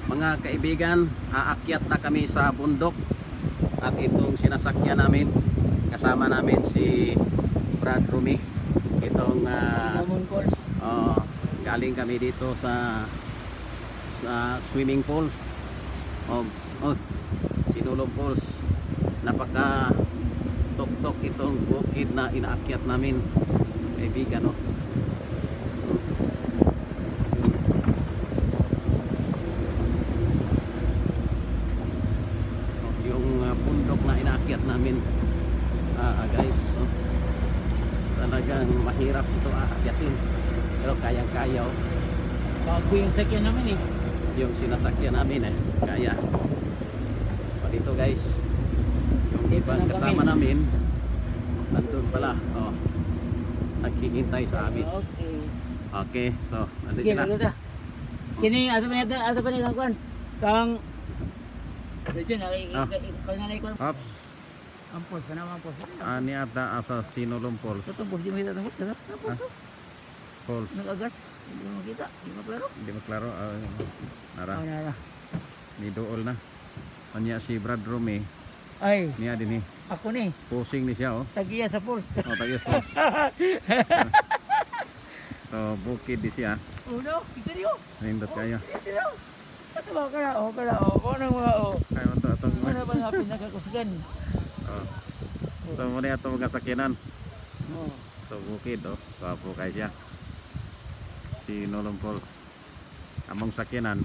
Mga kaibigan, aakyat na kami sa bundok at itong sinasakyan namin, kasama namin si Brad Rumi. Itong Cinnamon Falls. oh, galing kami dito sa swimming pools o oh, Sinulog Falls. Napaka tuktok itong bukid na inaakyat namin, kaibigan, oh. Oh, yung bundok na inaakyat namin, guys, oh. Talagang mahirap ito aakyatin, pero kayang-kaya, oh. Bago yung sakyan namin eh. Yung sinasakyan namin eh, kaya pa dito, guys. Yung Dito ibang na kami. kasama namin nandun pala, oh, naghihintay sa amin. Okay. Okay, so nandun Sige, sila. lalo ta. Kini ato pa nito, ato pa nila kuan. Kang Diyan, ay ikaw na lang Ops. Ampos, kana ampos. Ani ata asa Sinulom Falls. Ito boss, di makita itong Tapos, Ah. Falls. nag-agas. Hindi mo makita, hindi mo klaro. Hindi mo klaro. Ah, nara. Oh, nara. Ni dool na. Anya si Brad Rumi Ay, niya din eh. ako ni, Posing ni siya, oh. tagiya sa pulse. Oh, tagis Falls. So bukid di siya. Uno, ito niyo. Nindot kayo. Ito niyo. Ito ba, kana, oh, kana, oh, kung anong mga, oh. Kaya mo to atong Ano ba nga pinakakusgan? Oh. So muna ato mga sakyanan. Oh. So bukid, oh. Gwapo kay siya. Si Nolong Falls. Among sakyanan.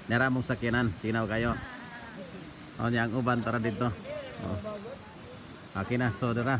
Nara among sakyanan. Sinaw kayo. O niya ang uban tara dito. Oh. Okay na, so dara.